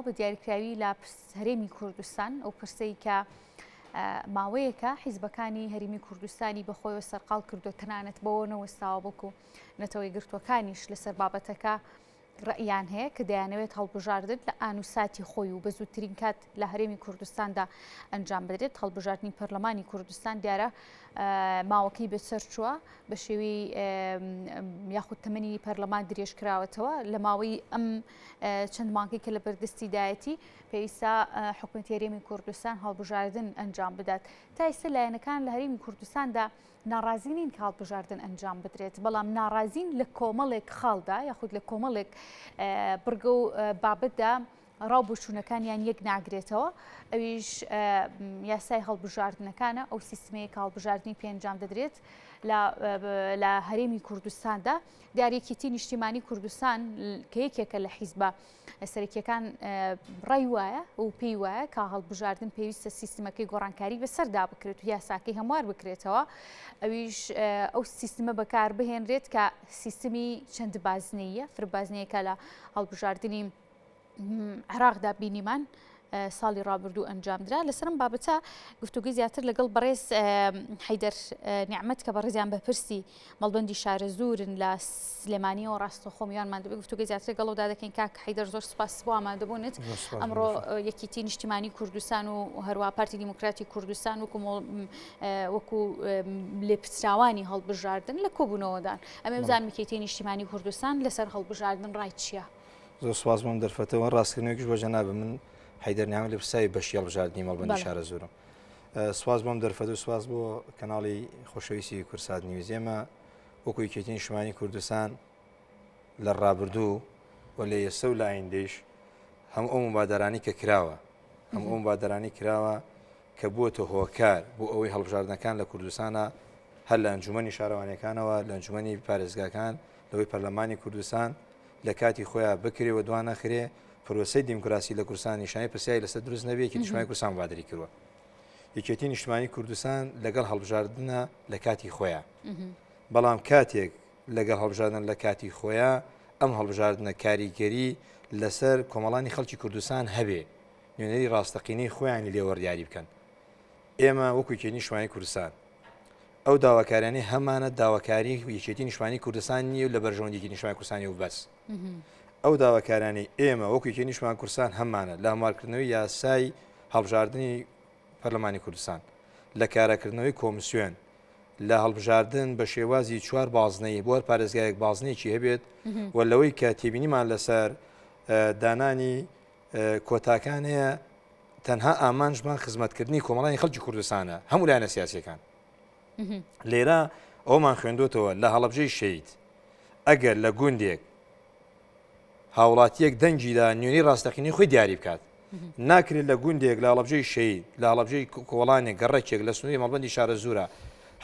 بە دیاریکراوی لە هەرێمی کوردستان ئەو پرسەی کە ماوەیەکە حیزبەکانی هەرێمی کوردستانی بەخۆیەوە سەرقاڵ کردو تەنانەت بەوە نەوەستاوە بەڵکو نەتەوەیەکگرتووەکانیش لەسەر بابەتەکە ڕەئیان هەیە کە دەیانەوێت هەڵبژاردن لە ئان و ساتی خۆی و بە زووترین کات لە هەرێمی کوردستاندا ئەنجام بدرێت. هەڵبژاردنی پەرلەمانی کوردستان دیارە ماوەکەی بەسەر چووە بە شێوەی یاخود تەمەنی پەرلەمان درێژ کراوەتەوە لە ماوەی ئەم چەند مانگەی کە لە بەردەستیدایەتی پێویستە حکومەتی هەرێمی کوردستان هەڵبژاردن ئەنجام بدات. تا ئێستا لایەنەکان لە هەرێمی کوردستاندا ناڕازی نین کە هەڵبژاردن ئەنجام بدرێت، بەڵام ناڕازین لە کۆمەڵێک خاڵدا یاخود لە کۆمەڵێک بڕگە و بابەتدا ڕاو بۆچوونەکانیان یەک ناگرێتەوە، ئەویش یاسای هەڵبژاردنەکانە، ئەو سیستمەیە کە هەڵبژاردنی پێ ئەنجام دەدرێت لە هەرێمی کوردستاندا. دیار یەکێتی نیشتیمانی کوردستان کە یەکێکە لە حیزبە سەرەکیەکان ڕای وایە و پێی وایە کە هەڵبژاردن پێویستە سیستمەکەی گۆڕانکاری بەسەردا بکرێت و یاساکەی هەموار بکرێتەوە ئەویش ئەو سیستمە بەکار بهێنرێت کە سیستمی چەند بازنەیە فربازنەیەکە لە هەڵبژاردنی عێراقدا بینیمان ساڵی ڕابردوو ئەنجامدرا لەسەرم بابەتە گفتوگوی زیاتر لەگەڵ بەڕێز حیدەر نیعممەت کە بەڕێزیان بەپرسی مەڵبەندی شارەزوورن لە سلێمانیەوە ڕاستەوخۆ میوانمان دەبێت گفتوگۆی زیاتر لەگەڵەودا دەکەین کاک حەیدەر زۆر سپاس بۆ ئامادەبوونت ئەمڕۆ یەکیتی نیشتیمانی کوردستان و هەروە پارتی دیموکراتی کوردستان وەکو وەکو لێپرسراوانی هەڵبژاردن لە کۆبوونەوەدان ئەمێ بزانم یەکێتی نیشتیمانی کوردستان لەسەر هەڵبژاردن ڕای چییە؟ زۆر سپاس بۆم دەرفەتەوە ڕاستکردنەوەیش بۆ جەنابم من حەیدەر نیعمەت لێپرسراوی بەشی هەڵبژاردنی مەڵبەندی شارەزوورم سوپاس بۆم دەرفەت و سوپاس بۆ کەناڵی خۆشەویستی کورسات نیوز ئێمە وەکو یەکێتی نیشتمانی کوردستان لە ڕابردوو و لە ئێستا و لە ئایندەیش هەموو ئەو مبادرانی کە کراوە هەموو ئەو مبادرانی کراوە کە بووەتە هۆکار بۆ ئەوەی هەڵبژاردنەکان لە کوردستانە هەر لە ئەنجومەنی شارەوانیەکانەوە لە ئەنجومەنی پارێزگاکان لەوەی پەرلەمانی کوردستان لە کاتی خۆیان بکرێ و دوا نەخرێ پرۆسەی دیموکراسی لە کوردستان نیشانەی پرسیاری لەسەر دروست نەبێ یەکێتی نیشتمانی کوردستان مبادری کردووە یەکێتی نیشتمانی کوردستان لەگەڵ هەڵبژاردنە لە کاتی خۆیان بەڵام کاتێک لەگەڵ هەڵبژاردن لە کاتی خۆیان ئەم هەڵبژاردنە کاریگەری لەسەر کۆمەڵانی خەڵکی کوردستان هەبێ نوێنەری ڕاستەقینەی خۆیانی لێوەڕیاری بکەن ئێمە وەکو یەکێتی نیشتمانی کوردستان ئەو داواکاریانەی هەمانە داواکاری یەکێتی نیشتمانی کوردستان نییە و لە بەرژەوەندی یەکێتی نیشتمانی کوردستانی و بەس ئەو داواکارانەی ئێمە وەکو یەکێتی نیشتمان کوردستان هەمانە لە هەموارکردنەوەی یاسای هەڵبژاردنی پەرلەمانی کوردستان لە کاراکردنەوەی کۆمسیۆن لە هەڵبژاردن بە شێوازی چوار بازنەی بۆ هەر پارێزگایەک بازنێکی هەبێت و لەوەی کە تێبینیمان لەسەر دانانی کۆتاکان هەیە تەنها ئامانجمان خزمەتکردنی کۆمەڵانی خەڵکی کوردستانە هەموو لایەنە سیاسیەکان لێرە ئەومان خوێندوتەوە لە هەڵەبجەی شەید ئەگەر لە گوندێک هاوڵاتیەک دەنگیدا نوێنی ڕاستەقینەی خۆی دیاری بکات ناکرێت لە گوندێک لە هەڵەبجەی شەید لە هەڵەبجەی کۆڵانێک گەڕەکێک لە سنووری مەڵبەندی شارەزوورە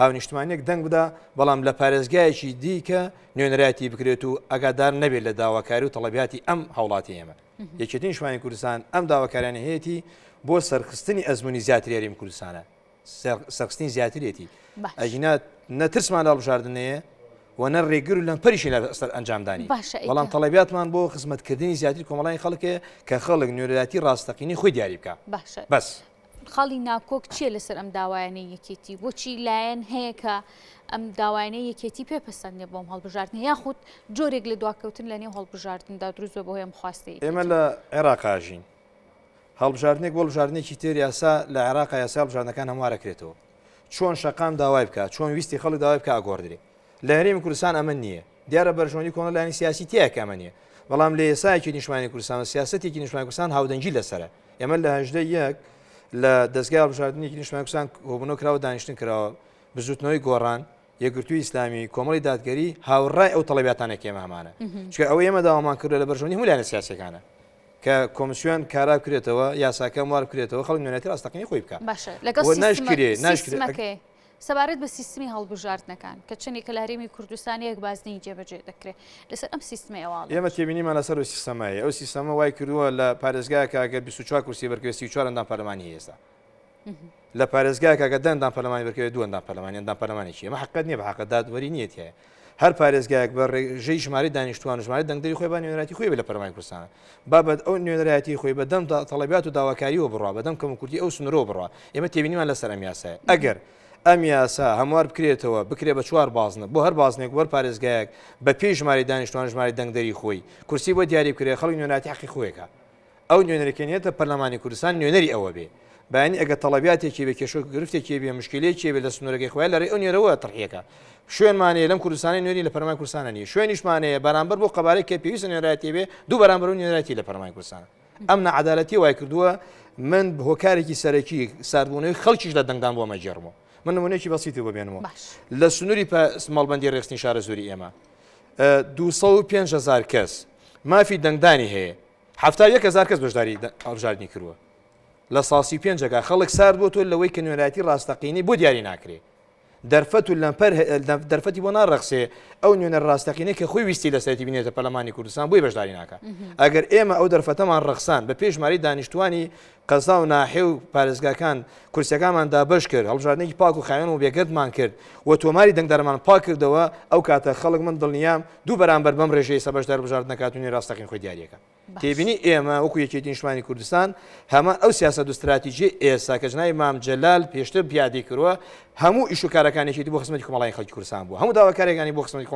هاونیشتمانیەک دەنگ بدا بەڵام لە پارێزگایەکی دیکە نوێنەرایەتی بکرێت و ئەگادار نەبێت لە داواکاری و تەڵەبیاتی ئەم هاوڵاتی ئێمە یەکێتی نیشتمانی کوردستان ئەم داواکاریانە هەیەی بۆ سەرخستنی ئەزمموی زیاتری هەرێمی کوردستانە سەرخستنی زیاترێتی ئەگینا نە ترسمان لە هەڵبژاردنەیە و نە ڕێگر و لەمپەریشی لەسەر ئەنجامدانی بەڵام تەڵەبیاتمان بۆ خزمەتکردنی زیاتری کۆمەڵانی خەڵکێ کە خەڵک نوێنەرایەتی ڕاستەقینەی خۆی دیاری بکە باشە بەس خاڵی ناکۆک چییە لەسەر ئەم داوایانەی یەکێتی؟ بۆچی لایەن هەیە کە ئەم داوایانەی یەکێتی پێ پەسەند نیە بۆم هەڵبژاردن یاخود جۆرێک لە دواکەوتن لە نێو هەڵبژاردندا دروست بە بەهۆی ئەم خواستەی ئێمە لە عێراق ئاژین هەڵبژاردنێک بۆ هەڵبژاردنێکی تر یاسا لە عێراق یاسا هەڵبژاردنەکان هەموارەکرێتەوە چۆن شەقام داوای بکات چۆن ویستی خەڵک داوای بکە ئەگۆڕدرێ لە هەرێمی کوردستان ئەمە نییە دیارە بەرژەوەندی کۆمەڵە لایەنی سیاسی تیایە کە ئەمە نییە بەڵام لە یاسایەکی نیشتمانی کوردستان و سیاسەتێکی نیشتمانی کوردستان هاودەنگی لەسەرە ئێمە لە هەژدە یەک لە دەستگای هەڵبژاردنێکی نیشتمانی کوردستان کۆبوونەوە کراوە دانیشتن کراوە بزوتنەوەی گۆڕان یەکگرتووی ئیسلامی کۆمەڵی دادگەری هاوڕای ئەو تەڵەبیاتانە کە ئێمە هەمانە چونکە ئەوەی ئێمە داوامان کردووە لە بەرژەوەندی هەموو لایەنە سیاسیەکانە کە کۆمسیۆن کارا بکرێتەوە یاساکە هەموار بکرێتەوە خەڵک نوێنەرایەتی ڕاستەقینەی خۆی بکا باشە لەگەڵ و ناشکرێ ناشکرێ سیستمەکەی سەبارەت بە سیستمی هەڵبژاردنەکان کە چەندێکە لە هەرێمی کوردستان یەک بازنەی جێبەجێ دەکرێت لەسەر ئەم سیستمەی ئەوە ئێمە تێبینیمان لەسەر ئەو سیستەمە هەیە ئەو سیستەمە وای کردووە لە پارێزگایەکە گەر 24 کورسی بەرکەوێت 34 ئەندام پەرلەمانی هەیە ئێستا لە پارێزگایەکە گەر دە ئەندام پەرلەمانی بەرکەوێت دوو ئەندام پەرلەمانی ئەندام پەرلەمانێکی ئەمە حەقیقەت نییە بە حەقە دادوەری نییە تیایە. هەر پارێزگایەک بە ڕێژەی ژمارەی دانیشتوان و ژمارەی دەنگدەری خۆی با نوێنەرایەتی خۆی بێ لە پەرلەمانی کوردستان. با بە ئەو نوێنەرایەتی خۆی بە دەم تەڵەبیات و داواکاریەوە بڕوا، بە دەم کەموکورتی ئەو سنوورەوە بڕوا. ئێمە تێبینیمان لەسەر ئەم یاسایە. ئەگەر ئەم یاسا هەموار بکرێتەوە، بکرێ بە چوار بازنە، بۆ هەر بازنەیەک و هەر پارێزگایەک بە پێی ژمارەی دانیشتوان و ژمارەی دەنگدەری خۆی، کورسی بۆ دیاری بکرێ، خەڵک نوێنەرایەتی حەقی خۆیەکا. ئەو نوێنەرەی کە نێتە پەرلەمانی کوردستان نوێنەری ئەوە بێ. بەیانی ئەگەر تەڵەبیاتێکی بێ، کێشە و گرفتێکی بێ، مشکیلەیەکی بێ لە سنوورەکەی خۆیان لە رێی ئەو نوێنەرەوە تەرحیەکا. شوێنمان هەیە لەم کوردستانەی نوێنی لە پەرلەمانی کوردستانە نییە. شوێنیشمان هەیە بەرامبەر بۆ قەبارەی کە پێویستە نوێنەرایەتی بێ، دوو بەرامبەر ئەو نوێنەرایەتی لە پەرلەمانی کوردستانە. ئەم ناعەدالەتیە وای کردووە من هۆکارێکی سەرەکی ساردبوونەوەی خەڵکیش لە دەنگدان بۆ ئەمە گێڕمەوە. من نمونەیەکی بەسیتی بۆ بێنمەوە. لە سنووری مەڵبەندی ڕێکخستنی شارەزووری ئێمە 205 هزار کەس مافی دەنگدانی هەیە 71 هزار کەس بەشداری هەڵبژاردنی کردووە لە ساسی پێنجەکە خەڵک سارد بۆ تۆ لەوەی کە نوێنەرایەتی ڕاستەقینەی بۆ دیاری ناکرێ دەرفەت و لەمپەر دەرفەتی بۆ ناڕەخسێ ئەو نوێنەر ڕاستەقینەی کە خۆی ویستی لەسەرێتی بینێتە پەرلەمانی کوردستان بۆی بەشداری ناکا ئەگەر ئێمە ئەو دەرفەتەمان ڕەخسان بە پێی ژمارەی دانیشتوانی قەزا و ناحێ و پارێزگاکان کورسیەکانمان دابەش کرد هەڵبژاردنێکی پاک و خاوێن و بێگەردمان کرد و تۆماری دەنگدەرمان پاک کردەوە ئەو کاتە خەڵک من دڵنیام دوو بەرامبەر بەم ڕێژەی سە بەشدار بژاردنەکات و نوێنەری ڕاستەقین خۆی دیاریەکە. تێبینی ئێمە وەکو یەکێتی نیشتمانی کوردستان هەمان ئەو سیاسەت و ستراتیجیەی ئێستا کە جەنابی مام جەلال پێشتر پیادەی کردووە هەموو ئیش و کارەکانی یەکێتی بۆ خزمەتی کۆمەڵانی خەڵکی کوردستان بووە هەموو داواکاریەکانی بۆ خزمەتی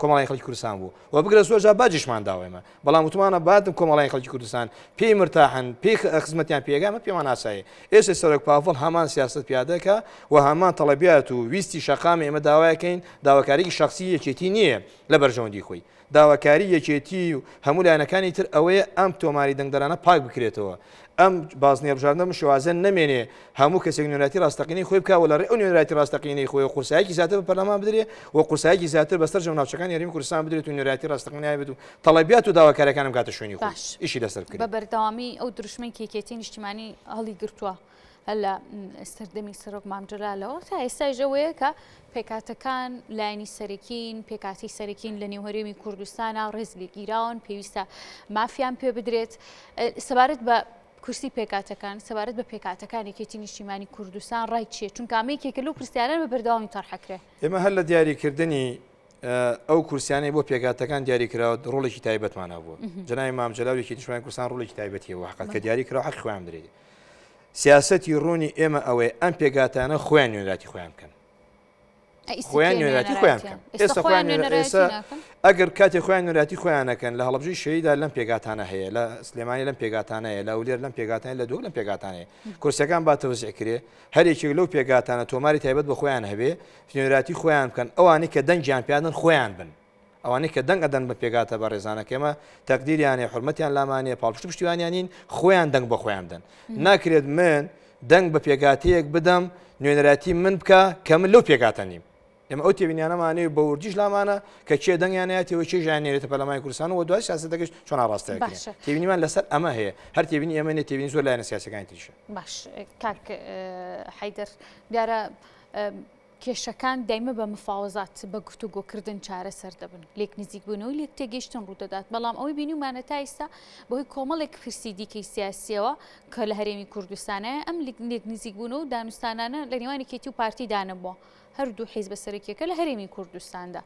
کۆمەڵانی خەڵکی کوردستان بوو و بگرە زۆر جار باجیشمان داوە ئێمە بەڵام وتمانە بادم کۆمەڵانی خەڵکی کوردستان پێی مرتاحن پێی خزمەتیان پێگا ئەمە پێمان ئاسایە ئێستا سەرۆک پاڤڵ هەمان سیاسەت پیادەکە و هەمان تەڵەبیات و ویستی شەقامی ئێمە داوایەکەین داواکاریی شخصی یەکێتی نییە لە بەرژەوەندی خۆی داواکاری یەکێتی و هەموو لایەنەکانی تر ئەوەیە ئەم تۆماری دەنگدەرانە پاک بکرێتەوە، ئەم بازنەی هەڵبژاردنە بەم شێوازە نەمێنێ، هەموو کەسێک نوێنەرایەتی ڕاستەقینەی خۆی بکا و لە ڕێی ئەو نوێنەرایەتی ڕاستەقینەی خۆیەوە قورساییەکی زیاتر بە پەرلەمان بدرێ و قورساییەکی زیاتر بە سەرجەم ناوچەکانی هەرێمی کوردستان بدرێت و نوێنەرایەتی ڕاستەقینە هەبێت و تەڵەبیات و داواکارییەکان بگاتە شوێنی خۆی باش ئیشی لەسەر بکرێت. بە بەردەوامی ئەو دروشمەی کە یەکێتی نیشتیمانی هەڵیگرتووە هەر لە سەردەمی سەرۆک مام جەلالەوە تا ئێستایش ئەوەیە کە پێکهاتەکان لایەنی سەرەکین، پێکهاتەی سەرەکین لە نێو هەرێمی کوردستانا ڕێز لێگیراون، پێویستە مافیان پێ بدرێت. سەبارەت بە کورسی پێکهاتەکان، سەبارەت بە پێکهاتەکان یەکێتی نیشتیمانی کوردستان ڕای چییە؟ چونکە ئەمە یەکێکە لەو پرسیارانە بە بەردەوامی تەرحەکرێ. ئێمە هەر لە دیاریکردنی ئەو کورسیانەی بۆ پێکهاتەکان دیاری کراوە ڕۆڵێکی تایبەتمان هەبووە. جەنابی مام جەلال و یەکێتی نیشتیمانی کوردستان ڕۆڵێکی تایبەتی هەبووە حەقە کە دیاری کراوە حەقی خۆیان بدرێت. سیاسەتی ڕوونی ئێمە ئەوەیە ئەم پێکهاتانە خۆیان نوێنەراتی خۆیان بکەن. خۆیان نوێنەراتی خۆیان بکەن. ئێستا خۆیان ئێستا ئەگەر کاتێ خۆیان نوێنەراتی خۆیان نەکەن لە هەڵەبجەی شەهیدا لەم پێکهاتانە هەیە لە سلێمانی لەم پێکهاتانە هەیە لە هەولێر لەم پێکهاتانە لە دهۆک لەم پێکهاتانە هەیە کورسیەکان با تەوزیع کرێ هەر یەکێک لەو پێکهاتانە تۆماری تایبەت بە خۆیان هەبێ نوێنەراتی خۆیان بکەن ئەوانەی کە دەنگیان پیادەن خۆیان بن. ئەوانەی کە دەنگ ئەدەن بە پێکهاتە بەڕێزانەکە ئێمە تەقدیریان هەیە حورمەتیان لامان هەیە پاڵپشت و پشتیوانیان نین خۆیان دەنگ بە خۆیان بدەن ناکرێت من دەنگ بە پێکهاتەیەک بدەم نوێنەرایەتی من بکە کە من لەو پێکهاتە نیم ئێمە ئەو تێبینیانەمان هەیە بە وردیش لامانە کە کێ دەنگیان نایەتەوە کێ ژیان نێرێتە پەرلەمانی کوردستان و دوای سیاسەتەکەش چۆن ئاڕاستە دەکرێت باشە. تێبینیمان لەسەر ئەمە هەیە هەر تێبینی ئێمە نیە تێبینی زۆر لایەنە سیاسیەکانی تریشە. باش کاک حەیدەر دیارە کێشەکان دایمە بە مفاوەزات، بە گفتوگۆکردن چارەسەر دەبن، لێک نزیکبوونەوەی لێک تێگەیشتن ڕوودەدات، بەڵام ئەوەی بینیومانە تا ئیستا بەهۆی کۆمەڵێک پرسی دیکەی سیاسییەوە کە لە هەرێمی کوردستانە ئەم لێک نزیکبوونەوە و دانوستانانە لە نێوان یەکێتی و پارتیدا نەبووە هەردوو حیزبە سەرەکیەکە لە هەرێمی کوردستاندا.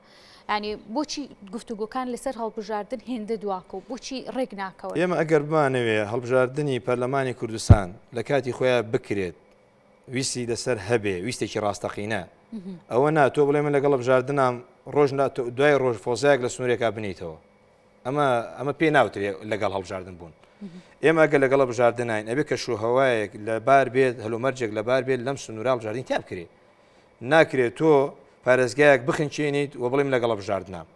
یعنی بۆچی گفتوگۆکان لەسەر هەڵبژاردن هێندە دواکەوت بۆچی ڕێک ناکەون؟ ئێمە ئەگەر بمانەوێ هەڵبژاردنی پەرلەمانی کوردستان لە کاتی خۆیان بکرێت ویستی لەسەر هەبێ ویستێکی ڕاستەقینە ئەوە نا تۆ بڵێ من لەگەڵ بژاردنام ڕۆژ دوای ڕۆژ فۆزایەک لە سنوورێکا بنیتەوە ئەمە ئەمە پێ ناوترێ لەگەڵ هەڵبژاردن بوون ئێمە ئەگەر لەگەڵ بژاردنین ئەبێ کەش و هەوایەک لەبار بێت هەلومەرجێک لەبار بێت لەم سنوورە هەڵبژاردن تیا بکرێت ناکرێت تۆ پارێزگایەک بخنچێنیت و بڵێم لەگەڵ بژاردنام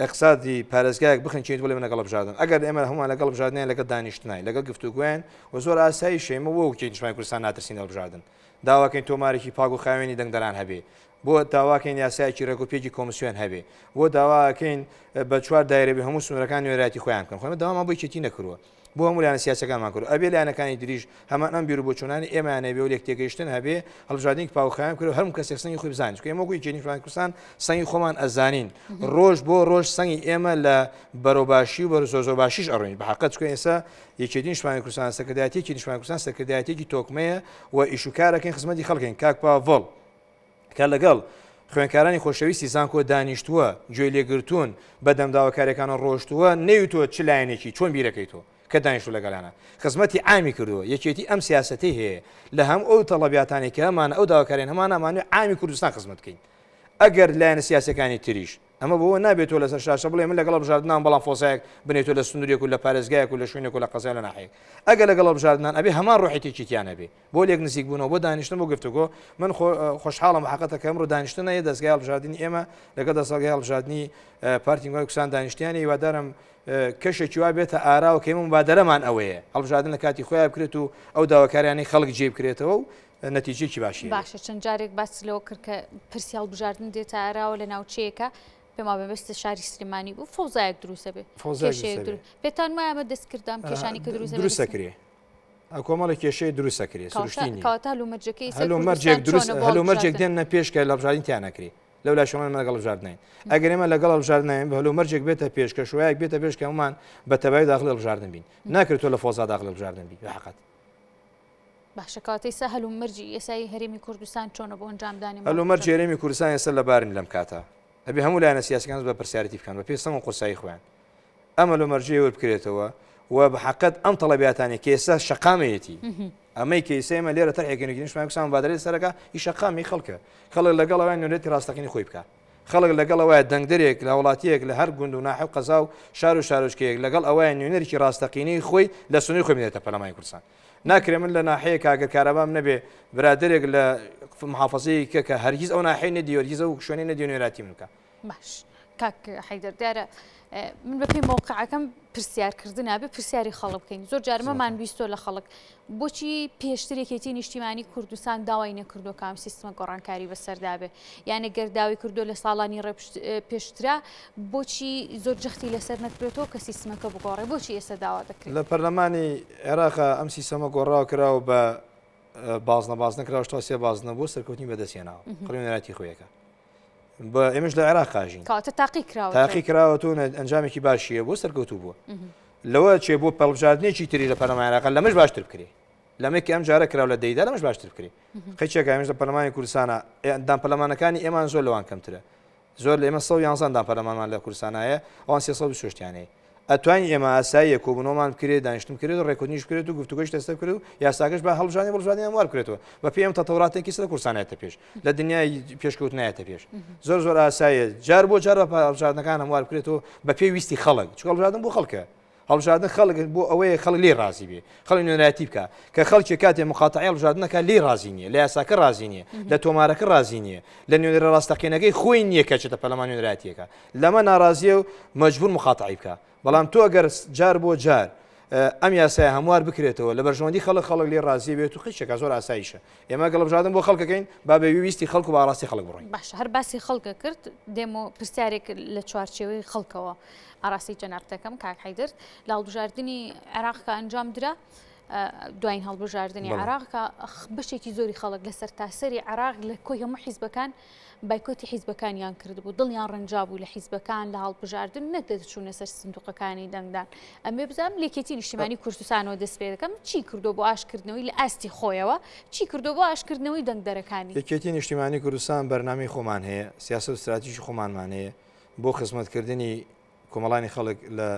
ئیقسادی پارێزگایەک بخنکێنیت بڵێ من لەگەڵ هەڵبژاردن ئەگەر ئێمە هەمووان لەگەڵ هەڵبژاردنین لەگەڵ دانیشتنای لەگەڵ گفتوگۆیان و زۆر ئاساییشە ئێمە وەک یەکێتی نیشتمانی کوردستان ناترسین لە هەڵبژاردن داواکەین تۆمارێکی پاک و خاوێنی دەنگدەران هەبێ بۆ داواکەین یاسایەکی ڕێک و پێکی کۆمسیۆن هەبێ بۆ داواکەین بە چوار دایرە بێ هەموو سنوورەکان نوێنەرایەتی خۆیان بکەن خۆ ئێمە داوامان بۆ یەکێتی نەکردووە بۆ هەموو لایەنە سیاسیەکانمان کردوە ئەبێ لایەنەکانی تریش هەمان ئەم بیرو بۆچونانەی ئێمەیان هەبێ و لێکتێگەیشتن هەبێ هەڵبژاردنێکی پاوخایان بکرێ و هەرموو کەسێک سەنگی خۆی بزانێت چونکە ئێمە وەکو یەکێتی نیشتمانی کوردستان سەنگی خۆمان ئەزانین ڕۆژ بۆ ڕۆژ سەنگی ئێمە لە بەرەو باشی و بەرەو زۆر زۆر باشیش ئەڕۆین بە حەقە چونکە ئێستا یەکێتی نیشتمانی کوردستان سەرکردایەتیەکی نیشتمانی کوردستان سەرکردایەتیەکی تۆکمەیە و ئیش و کارەکەین خزمەتی خەڵکین کاک پاڤڵ کە لەگەڵ. خوێنکارانی خۆشەویستی زانکۆ دانیشتووە گوێی لێگرتوون بە دەم داواکاریەکانە ڕۆشتووە نەیوتووە چ لایەنێکی چۆن بیرەکەیتەوە کە دانیشتوو لەگەڵیانە خزمەتی عامی کردووە یەکێتی ئەم سیاسەتەی هەیە لە هەموو ئەو تەڵەبیاتانەی کە هەمانە ئەو داواکاریان هەمانە ئەمانەوێ عامی کوردستان خزمەت بکەین ئەگەر لایەنە سیاسەکانی تریش ئەمە بەوە نابێت تۆ لەسەر شاشە بڵێ من لەگەڵ هەڵبژاردنام بەڵام فۆزایەک بنێتۆ لە سنوورێک و لە پارێزگایەک و لە شوێنێک و لە قەزای لە ناحیەک ئەگەر لەگەڵ هەڵبژاردنان ئەبێ هەمان ڕۆحی تێکیتیان هەبێ بۆ لێک نزیک بوونەوە بۆ دانیشتن بۆ گفتوگۆ من خۆشحاڵم حەقەتە کە ئەمڕۆ دانیشتن هەیە دەزگای هەڵبژاردنی ئێمە لەگەڵ دەزگای هەڵبژاردنی پارتی دیموکراتی کوردستان دانیشتیان هیوادارم کەشێکی وا بێتە ئاراوە کە ئێمە مبادەرەمان ئەوەیە هەڵبژاردن لە کاتی خۆیان بکرێت و ئەو داواکاریانەی خەڵک جێ بکرێتەوە و نەتیجەیەکی باشی هەبێت. باشە چەند جارێک باست لەوە کرد کە پرسی هەڵبژاردن دێتە ئاراوە لە ناوچەیەکە پێم وابێ بەستە شاری سلێمانی بوو فەوزایەک دروستە بێ کێشەیەک دروست پێتان وایە ئەمە دەستکردام کێشانی کە دروستە دروست دەکرێ کۆمەڵی کێشەی دروست دەکرێ سروشتی نییە کەواتە هەلومەرجەکەی هەلومەرجێک دروست هەلومەرجێک دێنە پێش کە لە هەڵبژاردن تیا نەکرێ لەو لاشەوە ئێمە لەگەڵ هەڵبژاردنین ئەگەر ئێمە لەگەڵ هەڵبژاردنین بە هەلومەرجێک بێتە پێش کە شوایەک بێتە پێش کە هەموومان بە تەبایی داخلی هەڵبژاردن بین ناکرێت تۆ لە فۆزا داخلی هەڵبژاردن بی بە حەقەت. باشە کەواتە ئێستا هەلومەرجی ئێسای هەرێمی کوردستان چۆنە بۆ ئەنجامدانی هەلومەرجی هەرێمی کوردستان ئێستا لەبارن لەم کاتە ئەبێ هەموو لایەنە سیاسەکان بە پرسیارەتی بکەن بە پێی سەنگ و قورسایی خۆیان ئەم هەلومەرجەی وەربکرێتەوە و بە حەقەت ئەم تەڵەبیاتانی کە ئێستا شەقامەیەتی ئەمەی کە ئێستا ئێمە لێرە تەرحێکین و نیشتمان کوردستان مبادرەی سەرەکە ئی شەقامی خەڵکە خەڵک لەگەڵ ئەوەیان نوێنەرێتی ڕاستەقینی خۆی بکە خەڵک لەگەڵ ئەوەیە دەنگدەرێک لە هاوڵاتیەک لە هەر گوند و ناحیە و قەزا و شار و شارۆچکەیەک لەگەڵ ئەوەیە نوێنەرێکی ڕاستەقینەی خۆی لە سنووری خۆی بنێتە پەرلەمانی کوردستان. ناکرێ من لە ناحیەیەک ئەگەر کارەبام نەبێ برادەرێک لە محافەزەیەکی کە کە هەرگیز ئەو ناحیەی نەدیوە هەرگیز ئەو شوێنەی نەدیوە نوێنەرایەتی من بکا. باش کاک حەیدەر دیارە من بە پێی مەوقعەکەم پرسیارکردن نابێ پرسیاری خەڵک بکەین زۆر جارمەمان بیستۆ لە خەڵک بۆچی پێشتر یەکێتی نیشتیمانی کوردستان داوای نەکردووە کام سیستمە گۆڕانکاری بەسەردا بێ یانە گەر داوای کردووە لە ساڵانی پێشترا بۆچی زۆر جەختی لەسەر نەکرێتەوە کە سیستمەکە بگۆڕێ بۆچی ئێستا داوا دەکرێت؟ لە پەرلەمانی عێراق ئەم سیستەمە گۆڕاوە کراوە بە بازنە بازنە کراوە شتا سێ بازنە بۆ سەرکەوتنی بەدەستهێناوە قڕی نوێنەرایەتی خۆیەکە بە ئێمەش لە عێراق قاژین کەواتە تاقی کراوە تاقی کراوەتەوە ئەنجامێکی باشیە بۆ سەرکەوتوو بووە لەوە چێ بۆ پەڵبژاردنێکی تری لە پەرلەمانی عێراق لەمەش باشتر بکرێ لەمەی کە ئەم جارە کراو لە دەیدا لەمەش باشتر بکرێ قەیچێک ئەمش لە پەرلەمانی کوردستانە ئەندام پەرلەمانەکانی ئێمان زۆر لەوان کەمترە زۆر لە ئێمە 111 ئەندام پەرلەمانمان لە کوردستان هەیە ئەوان 328 یان هەیە ئەتوانین ئێمە ئاساییە کۆبوونەوەمان بکرێت دانیشتن بکرێت و ڕێکوتنیش بکرێت و گفتوگۆش لەسەر بکرێت و یاساکەش بە هەڵبژاردنی بڵبژاردنی هەموار بکرێتەوە بە پێی ئەم تەتەوراتێکی سەر کوردستان نایەتە پێش لە دنیای پێشکەوت نایەتە پێش زۆر زۆر ئاساییە جار بۆ جار بە هەڵبژاردنەکان هەموار بکرێتەوە بە پێی ویستی خەڵک چونکە هەڵبژاردن بۆ خەڵکە هەڵبژاردن خەڵک بۆ ئەوەیە خەڵک لێی ڕازی بێ خەڵک نوێنەرایەتی بکا کە خەڵکی کاتێ مقاتەعی هەڵبژاردنەکە لێی ڕازی نییە لە یاساکە ڕازی نییە لە تۆمارەکە ڕازی نییە لە نوێنەرە ڕاستەقینەکەی خۆی نییە کە چێتە پەرلەمان نوێنەرایەتیەکە لەمە ناڕازیە و مەجبور مقاتەعی بکا بەڵام تۆ ئەگەر جار بۆ جار ئەم یاسای هەموار بکرێتەوە لە بەرژەوەندی خەڵک خەڵک لێ ڕازی بێت و قیچێکە زۆر ئاساییشە ئێمە گەڵبژاردن بۆ خەڵکەکەین با بە ویستی خەڵک و باڕاستی خەڵک بڕۆین باشە هەر باسی خەڵکە کرد دێم و پرسیارێک لە چوارچێوەی خەڵکەوە ئاراستەی جەنابت دەکەم کاک حەیدەر لە هەڵبژاردنی عێراق کە ئەنجام درا دوایین هەڵبژاردنی عێراق کە بەشێکی زۆری خەڵک لە سەرتاسەری عێراق لە کۆی هەموو حیزبەکان بایکۆتی حیزبەکانیان کردبوو دڵیان ڕەنجا بوو لە حیزبەکان لە هەڵبژاردن نەدەچوونە سەر سندوقەکانی دەنگدان ئەمێ بزانم لێکێتی نیشتیمانی کوردستانەوە دەست پێ دەکەم چی کردو بۆ ئاشکردنەوەی لە ئاستی خۆیەوە چی کردو بۆ ئاشکردنەوەی دەنگدەرەکانی یەکێتی نیشتیمانی کوردستان بەرنامەی خۆمان هەیە سیاسەت و ستراتیژی خۆمانمان هەیە بۆ خزمەتکردنی کۆمەڵانی خەڵک لە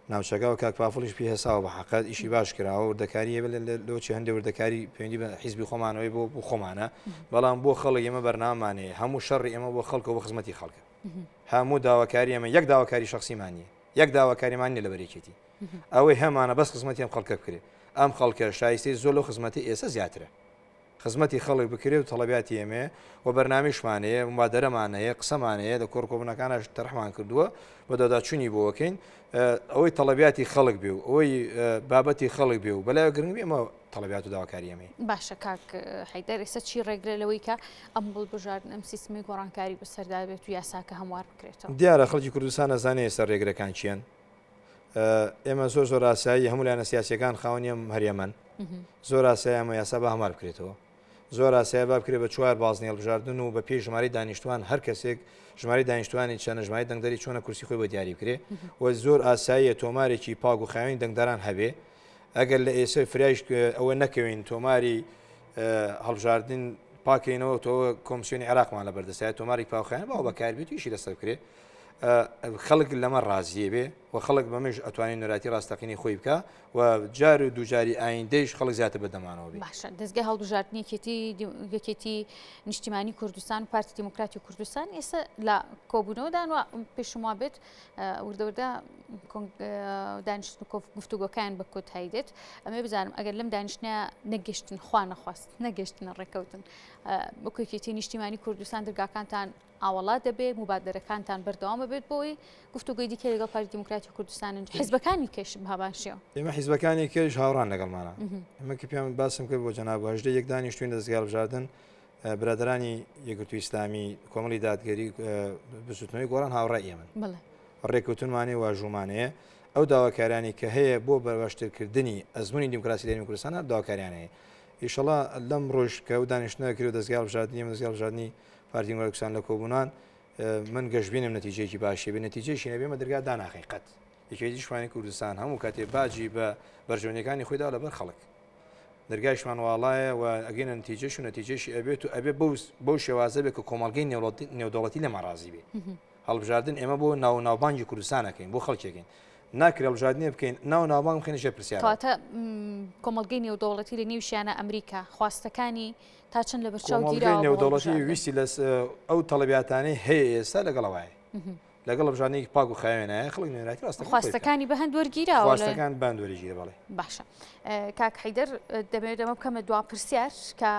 ناوچەکە و کاک پافڵیش پێی هەساوە بە حەقەت ئیشی باش کراوە وردەکاری هەیە لەوە چی هەندێک وردەکاری پەیوەندی بە حیزبی خۆمانەوەی بۆ بۆ خۆمانە بەڵام بۆ خەڵک ئێمە بەرنامەمان هەیە هەموو شەڕی ئێمە بۆ خەڵکە بۆ خزمەتی خەڵکە هەموو داواکاری ئێمە یەک داواکاری شخصیمان نییە یەک داواکاریمان نییە لە بەرێکێتی ئەوەی هەمانە بەس خزمەتی ئەم خەڵکە بکرێت ئەم خەڵکە شایستەی زۆر لەو خزمەتی ئێستا زیاترە خزمەتی خەڵک بکرێت و تەڵەبیاتی ئێمەیە و بەرنامەیشمان هەیە، موبادەرەمان هەیە، قسەمان هەیە، لە کۆڕکۆبوونەکاناش تەرحمان کردووە، بەدواداچوونی بۆ ئەکەین، ئەوەی تەڵەبیاتی خەڵک بێ و ئەوەی بابەتی خەڵک بێ و بەلایەوە گرنگ بێ ئەمە تەڵەبیات و داواکاری ئێمەیە. باشە کاک حەیدەر ئێستا چی ڕێگرە لەوەی کە ئەم هەڵبژاردن ئەم سیستمەی گۆڕانکاری بەسەردا بێت و یاساکە هەموار بکرێتەوە؟ دیارە خەڵکی کوردستان ئەزانێ ئێستا ڕێگرەکان چییەن. ئێمە زۆر زۆر ئاسایی هەموو لایەنە سیاسیەکان خاوەنی ئەم هەرێمەن زۆر ئاسایی ئەمە یاسا بە هەمار بکرێتەوە زۆر ئاسایە با بکرێت بە چوار بازنەی هەڵبژاردن و بە پێی ژمارەی دانیشتوان هەر کەسێک ژمارەی دانیشتوانی چەنە ژمارەی دەنگدەری چۆنە کورسی خۆی بە دیاری بکرێ و زۆر ئاساییە تۆمارێکی پاک و خاوێنی دەنگدەران هەبێ ئەگەر لە ئێستا فریایش ئەوە نەکەوین تۆماری هەڵبژاردن پاکەینەوە تۆ کۆمسیۆنی عێراقمان لە بەردەستایە تۆماری پاوخیان باوە بەکاربێت ئیشی لەسەر بکرێ خەڵک لەمە ڕازیە بێ و خەڵک بەمەش ئەتوانێت نوێنەراتی ڕاستەقینەی خۆی بکا و جار و دووجاری ئایندەیش خەڵک زیاتر بەدەمانەوە بێ. باشە دەزگای هەڵبژاردنی یەکێتی یەکێتی نیشتیمانی کوردستان و پارتی دیموکراتی کوردستان ئێستا لە کۆبوونەوەدان و پێشم وا بێت وردە وردە دانیشتن و گفتوگۆکان بە کۆتایی دێت ئەمێ بزانم ئەگەر لەم دانیشتنە نەگەشتن خوا نەخواست نەگەشتنە ڕێککەوتن وەکو یەکێتی نیشتیمانی کوردستان دەرگاکانتان ئاوەڵا دەبێ موبادەرەکانتان بەردەوام بێت بۆی گفتوگۆی دیکە لەگەڵ پارتی دیموکراتی کوردستان حیزبەکانی کەش بە هەمان شێوە. ئێمە حیزبەکانی کەش هاوڕان لەگەڵمانە. ئێمە کە پێم باسم کرد بۆ جەناب 18 یەک دانیشتوین لە دەزگای هەڵبژاردن برادەرانی یەکگرتووی ئیسلامی کۆمەڵی دادگەری بزوتنەوەی گۆڕان هاوڕای ئێمەن. ڕێککەوتنمانەیە واژوومانەیە ئەو داواکاریانی کە هەیە بۆ بەرباشترکردنی ئەزمموی دیموکراسی لە کوردستان داواکاریان هەیە ئیشەڵا لەم ڕۆژ کە ئەو دانیشتنە کرد و دەزگای هەڵبژاردنی ئێمە دەزگای هەڵبژاردنی پارتی دیموکراتی کوردستان لە کۆبوونان من گەشبینم نەتیجەیەکی باشی بێ نەتیجەیەکی نەبێ ئێمە دەرگا داناخەین قەت یەکێتی نیشتمانی کوردستان هەموو کاتێ باجی بە بەرژەوەندیەکانی خۆی دا لەبەر خەڵک دەرگایشمان واڵایە و ئەگەینە نەتیجەش و نەتیجەشی ئەبێت و ئەبێ بەو بەو شێوازە بێت کە کۆمەڵگەی نێودەوڵەتی لێمان ڕازی بێ هەڵبژاردن ئێمە بۆ ناو ناوبانگی کوردستانەکەین بۆ خەڵکێکین ناکرێ هەڵبژاردنێ بکەین ناو ناوبانگ بخەینە ژێر پرسیارەوە. کەواتە کۆمەڵگەی نێودەوڵەتی لە نێویشیانە ئەمریکا خواستەکانی تا چەند لەبەرچاو کۆمەڵگەی گیراوە بۆ نێودەوڵەتی هەڵبژاردن؟ ویستی لە ئەو تەڵەبیاتانەی هەیە ئێستا لەگەڵەوەیە لەگەڵ هەڵبژاردنێکی پاک و خاوێنایە خەڵک نوێنەرایەتی ڕاستەقینەی خۆی بکات. خواستەکانی بە هەند وەرگیراوە لە خواستەکان بە هەند وەرگیرە بەڵێ. باشە کاک حەیدەر دەمەوێت ئەمە بکەمە دوا پرسیار کە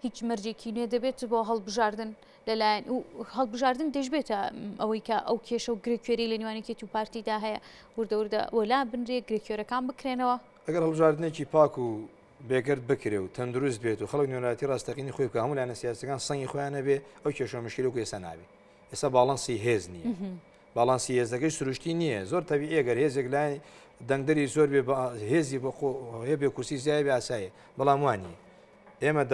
هیچ مەرجێکی نوێ دەبێت بۆ هەڵبژاردن لەلایەن و هەڵبژاردن دەشبێتە ئەوەی کە ئەو کێشە و گرێکوێرەی لە نێوان یەکێتی و پارتیدا هەیە وردە وردە وەلا بنرێ گرێکوێرەکان بکرێنەوە. ئەگەر هەڵبژاردنێکی پاک و بێگەرد بکرێ و تەندروست بێت و خەڵک نوێنەرایەتی ڕاستەقینەی خۆی بکا هەموو لایەنە سیاسیەکان سەنگی خۆیان هەبێ ئەو کێشە و مشکیلە وەکو ئێستا نابێ ئێستا باڵانسی هێز نییە باڵانسی هێزەکەی سروشتی نییە زۆر تەبیعیە گەر هێزێک لای دەنگدەری زۆر بێ هێزی بۆ هەبێ کورسی زیای بێ ئاسایە بەڵام وان نییە ئێمە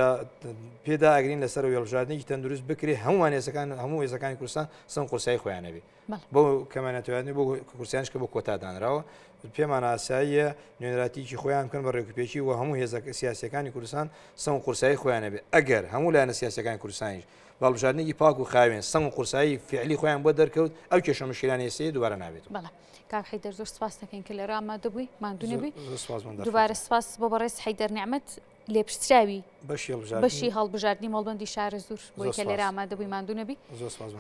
پێدا ئەگرین لەسەر هەڵبژاردنێکی تەندروست بکرێ هەمووان هێزەکان هەموو هێزەکانی کوردستان سەنگ قورسایی خۆیان هەبێ بۆ کەمانەتوانی بۆ کورسیانش کە بۆ کۆتا دانراوە پێمان ئاساییە نوێنەراتیکی خۆیان بکەن بە ڕێکوپێکی و هەموو هێزە سیاسەکانی کوردستان سەنگ قورسایی خۆیان هەبێ ئەگەر هەموو لایەنە سیاسەکانی کوردستانیش هەڵبژاردنێکی پاک و خاوێن سەنگ و قورسایی فعلی خۆیان بۆ دەرکەوت ئەو کێشە مشکلانەی ئێستا دووبارە نابێتەوە. بەڵێ کاک حەیدەر زۆر سپاس دەکەین کە لێرە ئامادە بووی ماندوو نەبی دووبارە سپاس بۆ بەڕێز حەیدەر نیعمەت لێپرسراوی بەشی هەڵبژاردنی مەڵبەندی شارەزوور بۆی کە لێرە ئامادە بووی ماندوو نەبی. زۆر سپاس.